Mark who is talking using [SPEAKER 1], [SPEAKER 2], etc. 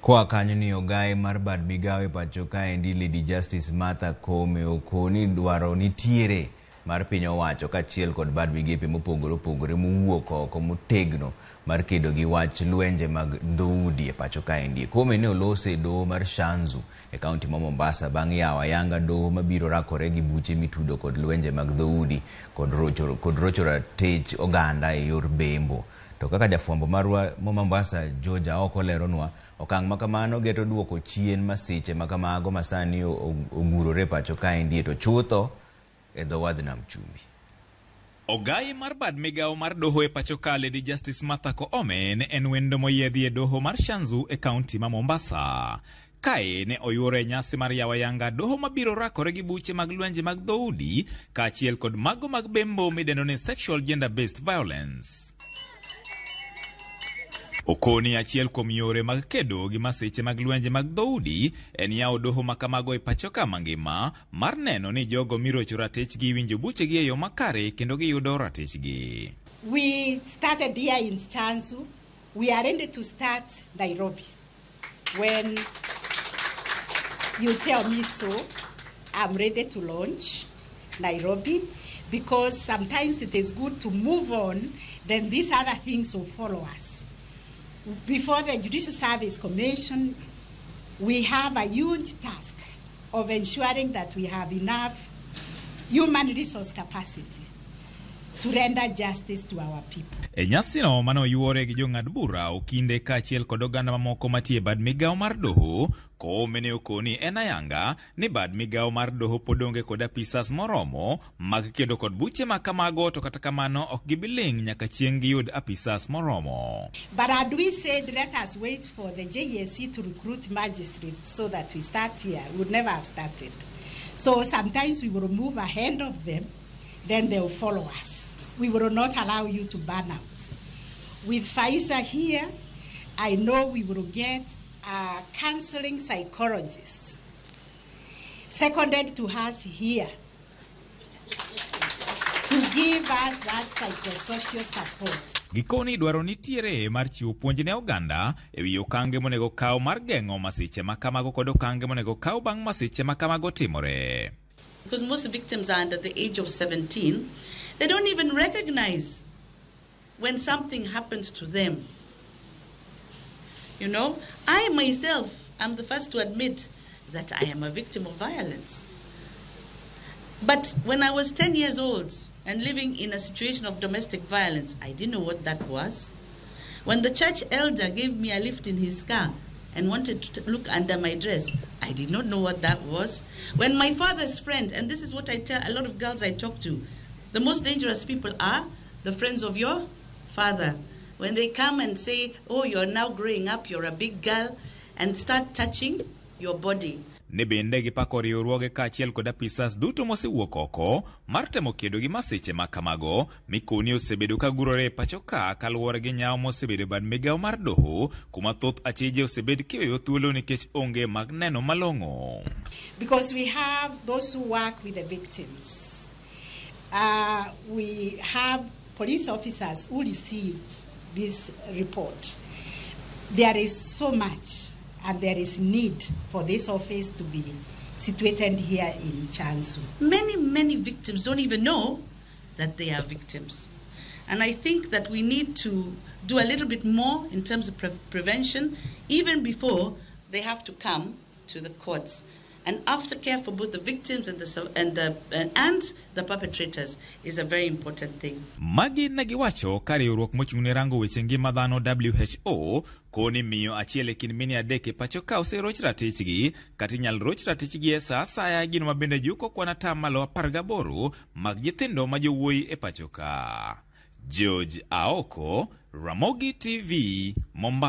[SPEAKER 1] Koa kanyo ni ogaye mar bad migawo e pacho kaendi Lady Justice Martha Koome okoni dwaro nitiere mar piny owacho kaachiel kod bad migepe mopogore opogore mowuok oko motegno mar kedo gi wach lwenje mag dhoudi e pacho kaendi. Koome ne olose e doho mar Shanzu e kaunti ma Mombasa bang' yawo ayanga doho mabiro rakore gi buche mitudo kod lwenje mag dhoudi kod rocho, kod rocho ratich oganda e yor bembo. To kaka jafwambo marwa ma Mombasa George Aoko leronwa, okang' ma kamano geto duoko chien masiche ma kamago ma sani ogurore e pacho kaendi to chutho e dho wadh nam chumbi.
[SPEAKER 2] Ogayi mar bad migawo mar doho e pacho ka Lady Justice Martha Koome ne en wendo moyiedhi e doho mar Shanzu e kaunti ma Mombasa. Kae ne oyuore e nyasi mar yawo ayanga doho mabiro rakore gi buche mag lwenje mag dhoudi kaachiel kod mago mag bembo midendo ni sexual gender based violence. Okoni achiel kuom yore mag kedo gi masiche mag lwenje mag dhoudi en yawo doho ma kamago e pacho ka mangima mar neno ni jogo mirocho ratichgi winjo buchegi e yo makare kendo giyudo ratichgi.
[SPEAKER 3] We started here in Shanzu. We are ready to start Nairobi. When you tell me so, I'm ready to launch Nairobi because sometimes it is good to move on, then these other things will follow us. Before the Judicial Service Commission, we have a huge task of ensuring that we have enough human resource capacity to render justice to our people.
[SPEAKER 2] E nyasino mane oyuore gi jong'ad bura okinde kaachiel kod oganda mamoko matie bad migawo mar doho, Koome ne okoni en ayanga ni bad migawo mar doho pod onge kod apisas moromo mag kedo kod buche ma kamago to kata kamano ok gibi ling' nyaka chieng' giyud apisas moromo.
[SPEAKER 3] But had we said, let us wait for the JSC to recruit magistrates so that we start here, we would never have started. So sometimes we will move ahead of them, then they will follow us. We will not allow you to burn out. With Faisa here, I know we will get a counseling psychologist seconded to us here to give us that psychosocial support.
[SPEAKER 2] Gikoni dwaro nitiere mar chiwo puonj ne oganda e wi okange monego kaw mar geng'o masiche ma kamago kod okange monego kaw bang' masiche ma kamago timore.
[SPEAKER 4] Because most victims are under the age of 17, they don't even recognize when something happens to them. I myself am the first to admit that I am a victim of violence. But when I was 10 years old and living in a situation of domestic violence, I didn't know what that was. When the church elder gave me a lift in his car and wanted to look under my dress, I did not know what that was. When my father's friend, and this is what I tell a lot of girls I talk to, the most dangerous people are the friends of your father. When they come and say, oh, you're now growing up, you're a big girl, and start touching your body.
[SPEAKER 2] Ne bende gipako riwruoge kaachiel kod apisas duto mosewuok oko mar temo kedo gi masiche ma kamago mikoni osebedo ka gurore e pacho ka kaluwore gi nyawo mosebedo e bad migawo mar doho kuma thoth achije osebed kiweyo thuolo nikech onge mag neno malong'o.
[SPEAKER 3] Because we have those who work with the victims. We have police officers who receive this report. There is so much and there is need for this office to be situated here in Shanzu.
[SPEAKER 4] Many, many victims don't even know that they are victims. And I think that we need to do a little bit more in terms of prevention, even before they have to come to the courts. And aftercare for both the victims and the perpetrators is a very important thing.
[SPEAKER 2] Magi ne giwacho ka riwruok mochung' ne rango weche ngima dhano WHO koni miyo achiel e kind mine adek e pacho ka oseroch ratichgi kata inyal roch ratichgi e sa asaya gino ma bende juko kwan atamalo 18 mag nyithindo ma jowuoyi e pacho ka. George Aoko, Ramogi TV, Mombasa.